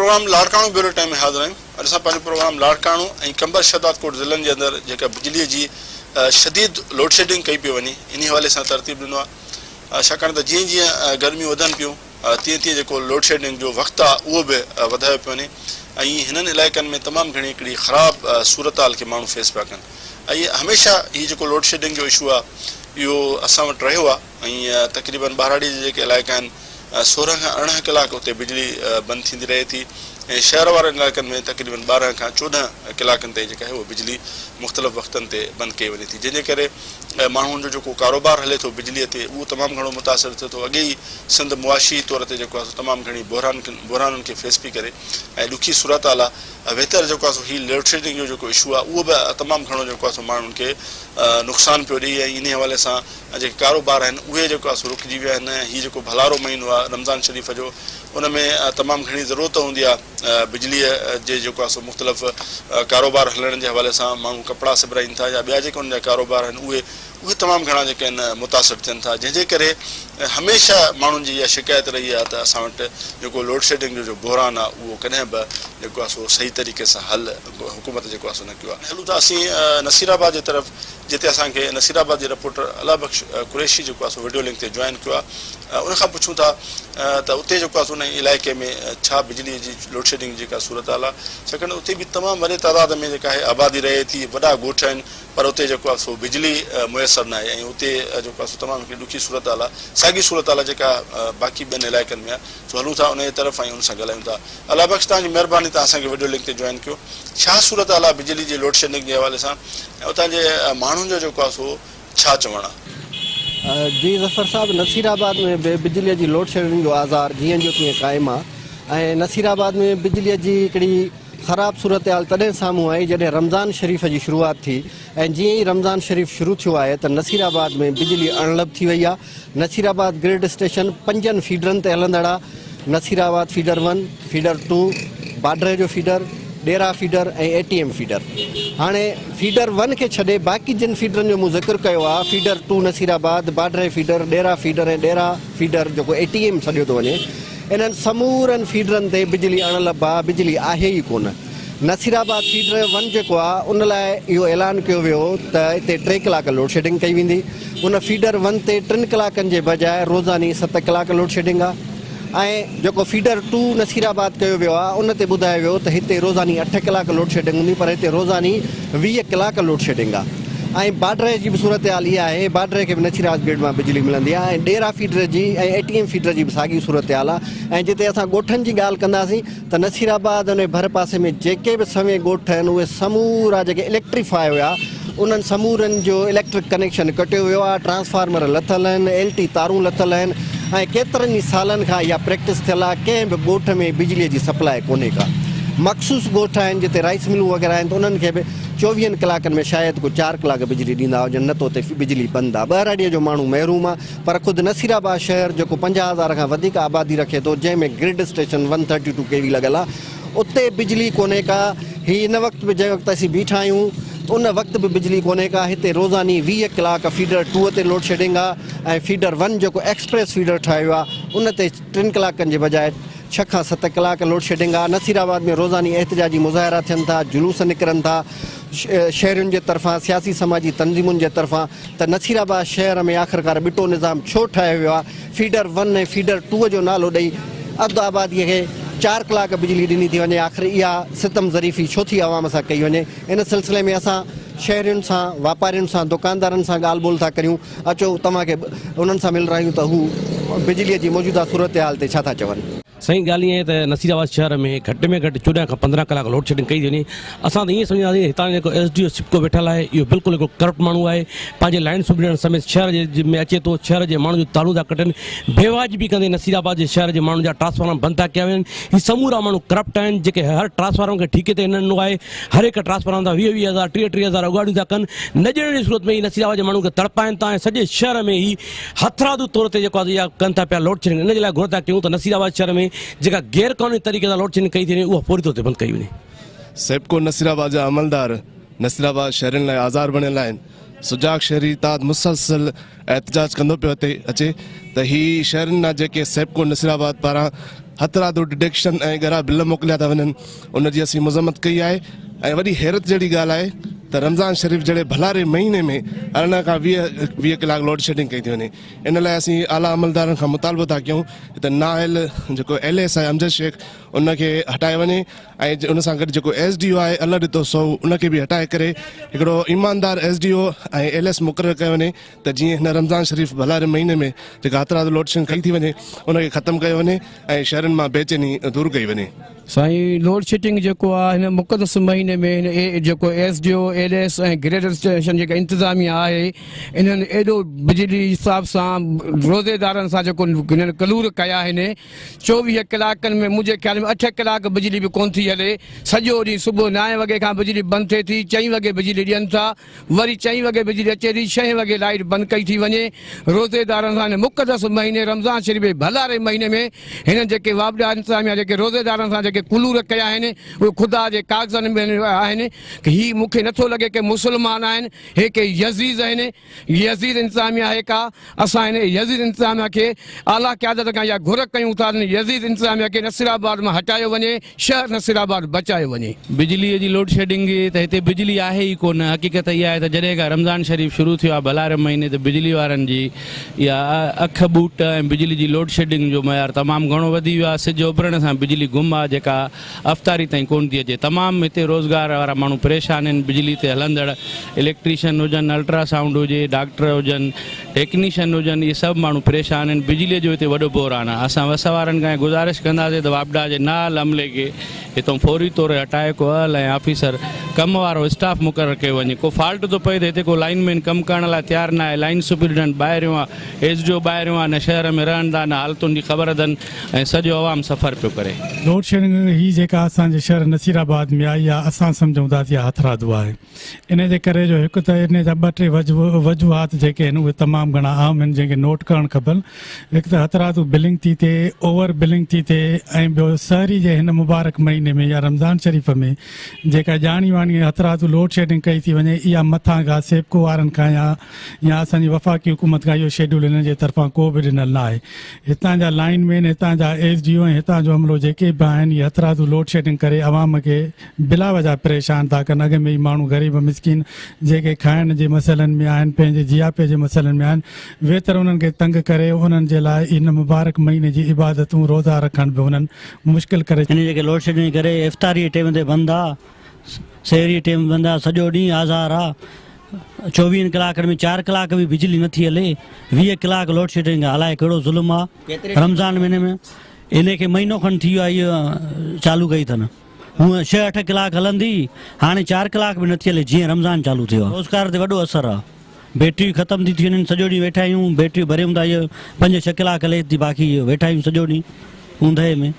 Programme Larkana bureau time ۾ حاضر آهيون. اڄ اسان پنهنجو پروگرام لاڙڪاڻو ۽ قمبر شهدادڪوٽ ضلعن جي اندر جيڪا بجلي جي شديد لوڊشيڊنگ ڪئي پئي وڃي انهي حوالي سان ترتيب ڏنو آهي ڇاڪاڻ ته جيئن جيئن گرميون وڌن پيون تيئن تيئن جيڪو لوڊشيڊنگ جو وقت آهي اهو به وڌايو پيو وڃي ۽ هنن علائقن ۾ تمام گهڻي هڪڙي خراب صورتحال کي ماڻهو فيس پيا ڪن ۽ هميشه هي جيڪو لوڊشيڊنگ جو اشو آهي اهو اسان وٽ رهيو آهي ۽ تقريبن ٻهراڙي جي جيڪي علائقا آهن 16 کان 18 ڪلاڪ اتي بجلي بند ٿيندي رهي ٿي ۽ شهر وارن علائقن ۾ تقريبن 12 کان 14 ڪلاڪن تائين جيڪا آهي اها بجلي مختلف وقتن تي بند ڪئي وڃي ٿي جنهن جي ڪري ماڻهن جو جيڪو ڪاروبار هلي ٿو بجلي تي اهو تمام گهڻو متاثر ٿئي ٿو اڳي ئي سنڌ معاشي طور تي جيڪو آهي سو تمام گهڻي بحران بحرانن کي فيس پئي ڪري ۽ ڏکي صورتحال آهي ويتر جيڪو آهي سو هي لوڊشيڊنگ جو جيڪو اشو آهي اهو به تمام گهڻو جيڪو آهي سو ماڻهن کي نقصان پيو ڏئي ۽ انهي حوالي سان ۽ جيڪي ڪاروبار آهن اهي جيڪو آهي سو رڪجي ويا آهن ۽ هي جيڪو ڀلارو مهينو آهي رمضان شريف جو ان ۾ تمام گهڻي ضرورت هوندي آهي بجليء جي جيڪو آهي سو مختلف ڪاروبار هلڻ جي حوالي سان ماڻهو ڪپڙا سبرائين ٿا يا ٻيا جيڪي انهن جا ڪاروبار آهن اهي اهي تمام گهڻا جيڪي آهن متاثر ٿين ٿا جنهن جي ڪري هميشه ماڻهن جي اها شڪايت رهي آهي ته اسان وٽ جيڪو لوڊشيڊنگ جو جو بحران آهي اهو ڪڏهن به جيڪو آهي سو صحيح طريقي سان حل حڪومت جيڪو آهي سو نه ڪيو آهي. هلون ٿا اسين نصير آباد جي طرف جتي اسان کي نصير آباد جي رپورٽر الله بخش قريشي جيڪو آهي سو وڊيو لنڪ تي جوائن ڪيو آهي ان کان پڇون ٿا ته اتي جيڪو آهي سو ان علائقي ۾ ڇا بجلي جي لوڊشيڊنگ جي جيڪا صورتحال آهي ڇاڪاڻ ته اتي به تمام وڏي تعداد ۾ جيڪا آهي آبادي رهي ٿي وڏا ڳوٺ آهن پر اتي جيڪو آهي سو بجلي ميسر ناهي ۽ اتي جيڪو آهي سو تمام هڪڙي ڏکي صورتحال آهي ساڳي صورتحال جيڪا باقي ٻين علائقن ۾ آهي سو هلون ٿا ان جي طرف ۽ ان سان ڳالهايون ٿا الله بخش توهان جي مهرباني توهان اسان کي وڊيو لنڪ تي جوائن ڪيو ڇا صورتحال آهي بجلي جي لوڊشيڊنگ جي حوالي سان ۽ اتان جي ماڻهن جو جيڪو آهي سو ڇا چوڻ آهي. جي ظفر صاحب نصير آباد ۾ به بجلي جي لوڊشيڊنگ جو آزار جيئن جو تيئن قائم آهي ۽ نصير آباد ۾ بجلي جي هڪڙي خراب صورتحال تڏهن سامهون آئي جڏهن رمضان شريف جي شروعات ٿي ۽ جيئن ئي رمضان شريف شروع ٿيو آهي ته نصير آباد ۾ بجلي اڻلڀ ٿي وئي آهي نصير آباد گرڊ اسٽيشن پنجن فيڊرن تي هلندڙ آ، Nasirabad feeder one, feeder two, Badri جو feeder, Dera feeder ۽ A T M feeder. هاڻي فيڊر ون کي ڇڏي باقي جن فيڊرن جو مون ذڪر ڪيو آ، فيڊر ٽو نصير آباد، Badri feeder, Dera feeder ۽ Dera feeder جيڪو اي ٽي ايم سڏيو ٿو وڃي، انهن سمورن فيڊرن تي بجلي اڻلڀ آ، بجلي آهي ئي ڪونه. نصير آباد فيڊر ون جيڪو آ ان لاء اهو اعلان ڪيو ويو هو ته اتي ٽي ڪلاڪ لوڊشيڊنگ ڪئي ويندي. ان فيڊر ون تي ٽن ڪلاڪن جي بجاء روزاني 7 ڪلاڪ لوڊشيڊنگ آ ۽ جيڪو فيڊر ٽو نصير آباد ڪيو ويو آ ان تي ٻڌايو ويو ته هتي روزاني 8 ڪلاڪ لوڊشيڊنگ هوندي پر هتي روزاني 20 ڪلاڪ لوڊشيڊنگ آ ۽ باڊري جي به صورتحال اها آهي باڊري کي به نصير آباد گرڊ مان بجلي ملندي آ ۽ ڏيرا فيڊر جي ۽ اي ٽي ايم فيڊر جي به ساڳي صورتحال آ ۽ جتي اسان ڳوٺن جي ڳالهه ڪنداسين ته نصير آباد ۽ ڀر پاسي ۾ جيڪي به سوين ڳوٺ آهن اهي سمورا جيڪي اليڪٽريفاء هيا انهن سمورن جو اليڪٽرڪ ڪنيڪشن ڪٽيو ويو آهي ٽرانسفارمر لٿل آهن ايل ٽي تارون لٿل آهن ۽ ڪيترن ئي سالن کان اها پريڪٽس ٿيل آهي ڪنهن به ڳوٺ ۾ بجلي جي سپلاء ڪونهي ڪا مخصوص ڳوٺ آهن جتي رائيس ملون وغيره آهن ته انهن کي به 24 ڪلاڪن ۾ شايد ڪو 4 ڪلاڪ بجلي ڏيندا هجن نه ته اتي بجلي بند آهي ٻهراڙيء جو ماڻهو محروم آهي پر خود نصير آباد شهر جيڪو 50 هزار کان وڌيڪ آبادي رکي ٿو جنهن ۾ grid station one thirty two K V لڳل آ اتي بجلي ڪونهي ڪا هي هن وقت به جنهن وقت اسين بيٺا آهيون ته ان وقت به بجلي ڪونهي ڪا هتي روزاني 20 ڪلاڪ فيڊر ٽو تي لوڊشيڊنگ آ ۽ فيڊر ون جيڪو ايڪسپريس فيڊر ٺاهيو آ ان تي 3 ڪلاڪن جي بجاء 6 کان 7 ڪلاڪ لوڊشيڊنگ آ نصير آباد ۾ روزاني احتجاجي مظاهرا ٿين ٿا جلوس نڪرن ٿا شهرين جي طرفان سياسي سماجي تنظيمن جي طرفان ته نصير آباد شهر ۾ آخرڪار ٻٽو نظام ڇو ٺاهيو ويو آهي، فيڊر ون ۽ فيڊر ٽو جو نالو ڏئي اڌ آبادي کي 4 ڪلاڪ بجلي ڏني ٿي وڃي، آخر اها ستم ظريفي ڇو ٿي عوام سان ڪئي وڃي، ان سلسلي ۾ اسان شهرين سان، واپارين سان، دڪاندارن سان ڳالهه ٻولهه ٿا ڪريون، اچو توهان کي انهن سان ملرايون ته هو بجلي جي موجوده صورتحال تي ڇا ٿا چون. سائين ڳالهه ائين آهي ته نصير آباد شهر ۾ گهٽ ۾ گهٽ 14 کان 15 ڪلاڪ لوڊ شيڊنگ ڪئي ٿي وڃي اسان ته ائين سمجهنداسين هتان جيڪو ايس ڊي او سپڪو ويٺل آهي اهو بلڪل هڪڙو ڪرپٽ ماڻهو آهي پنهنجي لائن سپريڊنٽ سميت شهر جي ۾ اچي ٿو شهر جي ماڻهن جون تارون ٿا ڪٽن بيواجبي ڪندي نصير آباد جي شهر جي ماڻهن جا ٽرانسفارمر بند ٿا ڪيا وڃن هي سمورا ماڻهو ڪرپٽ آهن جيڪي هر ٽرانسفارمر کي ٺيڪي تي هنن ڏنو آهي هر هڪ ٽرانسفارمر تان 20 20 هزار 30 30 هزار اڳاڙيون ٿا ڪن نه ڏيڻ جي صورت ۾ هي نصير آباد جي ماڻهن کي تڙپائن ٿا ۽ سڄي شهر ۾ هي هٿرادو طور تي جيڪو آهي اها ڪن ٿا پيا لوڊ شيڊنگ ان جي لاء گهر ٿا ڪيون ته نصير آباد شهر ۾ جيڪا غير قانوني طريقي سان لوڊ شيڊنگ ڪئي ٿي وڃي اها فوري طور تي بند ڪئي وڃي. سيپڪو نصير آباد جا عملدار نصير آباد شهرين لاء آزار بڻيل آهن، سجاڳ شهري اتحاد مسلسل احتجاج ڪندو پيو اچي ته هي شهرين ڏانهن جيڪي سيپڪو نصير آباد پاران هٿرادو ڊڊڪشن ۽ ڳرا بل موڪليا ٿا وڃن ان جي اسين مذمت ڪئي آهي ۽ وڏي حيرت جهڙي ڳالهه آهي ته رمضان شريف جهڙي ڀلاري مهيني ۾ 18 کان 20 20 ڪلاڪ لوڊشيڊنگ ڪئي ٿي وڃي ان لاء اسين اعليٰ عملدارن کان مطالبو ٿا ڪيون ته نااهل جيڪو ايل ايس آهي امجد شيخ ان کي هٽايو وڃي ۽ ان سان گڏ جيڪو ايس ڊي او آهي الله ڏتو سو ان کي به هٽائي ڪري هڪڙو ايماندار S D O ۽ L S مقرر ڪيو وڃي ته جيئن هن رمضان شريف ڀلاري مهيني ۾ جيڪا هٿرادو لوڊشيڊنگ ڪئي ٿي وڃي ان کي ختم ڪيو وڃي ۽ شهرين مان بيچيني دور ڪئي وڃي. سائين لوڊشيڊنگ جيڪو آ هن مقدس مهيني ۾ هن اي جيڪو S D O L S ۽ grade station جيڪا انتظاميا آهي انهن ايڏو بجلي حساب سان روزيدارن سان جيڪو هنن ڪلور ڪيا آهن 24 ڪلاڪن ۾ منهنجي خيال ۾ اٺ ڪلاڪ بجلي به ڪونه ٿي هلي سڄو ڏينهن صبح نائين وڳي کان بجلي بند ٿئي ٿي چئين وڳي بجلي ڏين ٿا وري چئين وڳي بجلي اچي ٿي، ڇهين وڳي لائيٽ بند ڪئي ٿي وڃي. روزيدارن سان هن مقدس مهيني رمضان شريف جي ڀلاري مهيني ۾ هنن جيڪي واپڊا انتظاميا جيڪي روزيدارن سان جيڪي ڪلور ڪيا آهن اهي خدا جي ڪاغذن ۾ آهن ڪي هي مون کي نٿو لڳي ڪي مسلمان آهن هي ڪي يزيد آهن يزيد انتظاميا آهي ڪا اسان هن يزيد انتظاميا کي اعليٰ قيادت کان اها گهر ڪيون ٿا ته هن يزيد انتظاميا کي نصير آباد مان هٽايو وڃي شهر نصير آباد بچايو وڃي. بجليء جي لوڊشيڊنگ ته هتي بجلي آهي ئي ڪونه، حقيقت اها آهي ته جڏهن کان رمضان شريف شروع ٿيو آهي ڀلاري مهيني ته بجلي وارن جي اها اک ٻوٽ ۽ بجلي جي لوڊشيڊنگ جو معيار تمام گهڻو وڌي ويو آهي، سج اڀرڻ سان بجلي گم آهي جيڪا افطاري تائين ڪونه ٿي اچي، تمام هتي روزگار وارا ماڻهو پريشان آهن، بجلي تي هلندڙ اليڪٽريشن هجن، الٽرا سائونڊ هجي، ڊاڪٽر هجن، ٽيڪنيشن هجن اهي سڀ ماڻهو پريشان آهن بجلي جو هتي وڏو بحران آهي اسان وس وارن کان گذارش ڪنداسين ته واپڊا جي نااهل عملي کي هتان فوري طور هٽائي ڪو اهل ۽ آفيسر ڪم وارو اسٽاف مقرر ڪيو وڃي ڪو فالٽ ٿو پئي ته هتي ڪو لائين مين ڪم ڪرڻ لاء تيار ناهي لائين سپرنٽينڊنٽ ٻاهريون آهي ايس ڊي او ٻاهريون آهي نه شهر ۾ رهن ٿا نه حالتن جي خبر اٿن ۽ سڄو عوام سفر پيو ڪري. لوڊشيڊنگ هي جيڪا اسان جي شهر نصير آباد ۾ آئي آهي اسان سمجهون ٿا ته اها هٿرادو آهي. انهيء جي ڪري جو هڪ ته انهيء جا ٻه ٽي وجوهات جيڪي آهن اهي تمام گهڻا اهم آهن جنهن کي نوٽ ڪرڻ کپن. هڪ ته هٿرادو بلنگ ٿي ٿئي، اوور بلنگ ٿي ٿئي ۽ ٻيو سحري جي هن مبارڪ مهيني ۾ يا رمضان شريف ۾ جيڪا ڄاڻي واڻي هٿرادو لوڊ شيڊنگ ڪئي ٿي وڃي اها مٿان کان سيپڪو وارن کان يا يا اسان جي وفاقي حڪومت کان اهو شيڊول هنن جي طرفان ڪو به ڏنل نه آهي. هتان جا لائين مين، هتان جا ايس ڊي او ۽ هتان جو عملو جيڪي به آهن اهي هٿرادو لوڊ شيڊنگ ڪري عوام کي بلا وجه پريشان ٿا ڪن اڳ ۾ ئي ماڻهو غريب مسڪين جيڪي کائڻ جي مسئلن ۾ آهن پنهنجي جياپي جي مسئلن ۾ آهن ويتر انهن کي تنگ ڪري انهن جي لاء ان مبارڪ مهيني جي عبادتون روزا رکڻ به انهن مشڪل ڪري هن جيڪي لوڊشيڊنگ جي ڪري افطاري جي ٽيم تي بند آ سحري جي ٽيم بند آ سڄو ڏينهن آزار آ چوويهن ڪلاڪن ۾ چار ڪلاڪ به بجلي نٿي هلي 20 ڪلاڪ لوڊشيڊنگ آ الائي ڪهڙو ظلم آ رمضان مهيني ۾ ان کي مهينو کن ٿي ويو آ اهو چالو ڪئي اٿن. هونء ڇهه اٺ ڪلاڪ هلندي هئي، هاڻي چار ڪلاڪ به نٿي هلي، جيئن رمضان چالو ٿيو آهي. روزگار تي وڏو اثر آهي. بيٽريون ختم ٿي ٿي وڃن، سڄو ڏينهن ويٺا آهيون، بيٽريون ڀريون ٿا اهي پنج ڇهه ڪلاڪ هلي ٿي، باقي ويٺا آهيون سڄو ڏينهن اوندهه ۾.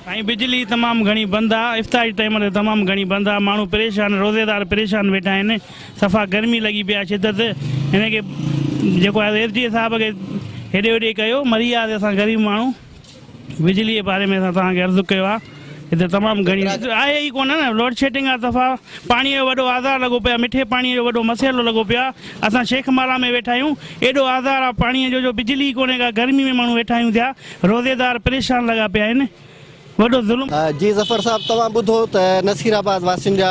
سائين بجلي تمام گهڻي بند آ افطاري ٽائيم تي تمام گهڻي بند آ ماڻهو پريشان روزيدار پريشان ويٺا آهن صفا گرمي لڳي پئي آ شدت هن کي جيڪو آهي ايس ڊي اي صاحب کي هيڏي هوڏي ڪيو مري وياسي اسان غريب ماڻهو. بجلي جي باري ۾ اسان توهان کي عرض ڪيو آهي هتي تمام گهڻي آهي ئي ڪونه نه لوڊ شيڊنگ آهي صفا پاڻي جو وڏو آزار لڳو پيو آهي مٺي پاڻي جو وڏو مسئلو لڳو پيو آهي اسان شيخ مالا ۾ ويٺا آهيون ايڏو آزار آهي پاڻي جو جو بجلي ئي ڪونهي ڪا گرمي ۾ ماڻهو ويٺا آهيون ٿيا روزيدار پريشان لڳا پيا آهن وڏو ظلم. جي ظفر صاحب توهان ٻڌو ته نصير آباد واسين جا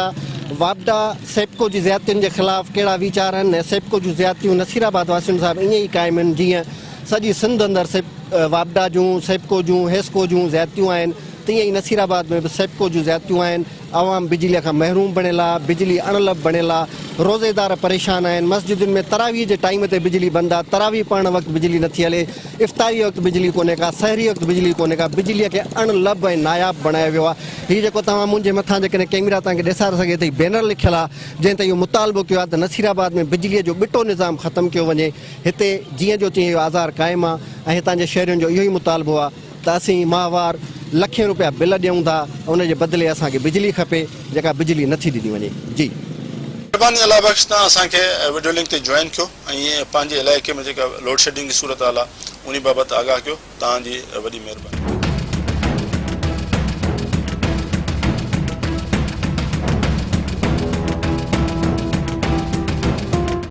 واپڊا سيپڪو جي زيادتين جي خلاف ڪهڙا ويچار آهن ۽ سيپڪو جون زيادتيون نصير آباد واسين سان به ائين ئي قائم آهن جيئن سڄي سنڌ اندر واپڊا جون، سيپڪو جون، حيسڪو جون زيادتيون آهن، تيئن ئي نصير آباد ۾ به سيپڪو جون زيادتيون آهن، عوام بجلي کان محروم بڻيل آ، بجلي اڻلڀ بڻيل آ، روزيدار پريشان آهن، مسجدن ۾ تراويح جي ٽائيم تي بجلي بند آ، تراويح پڙهڻ وقت بجلي نٿي هلي، افطاري وقت بجلي ڪونهي ڪا، سحري وقت بجلي ڪونهي ڪا، بجلي کي اڻلڀ ۽ ناياب بڻايو ويو آ، هي جيڪو توهان منهنجي مٿان جيڪڏهن ڪئميرا توهان کي ڏيساري سگهي ته هي بينر لکيل آ، جنهن تي اهو مطالبو ڪيو آ ته نصير آباد ۾ بجلي جو ٻٽو نظام ختم ڪيو وڃي. هتي جيئن جو تيئن اهو آزار قائم آ ۽ هتان جي شهرين جو اهو ئي مطالبو آ ته اسين ماهوار لکين روپيا بل ڏيون ٿا ان جي بدلي اسان کي بجلي کپي جيڪا بجلي نٿي ڏني وڃي جي. مھرباني الله بخش توھان اسان کي وڊيو لنڪ تي جوائن ڪيو ۽ پنھنجي علائقي ۾ جيڪا لوڊشيڊنگ جي صورتحال آ انھي بابت آگاھ ڪيو توھان جي وڏي مھرباني.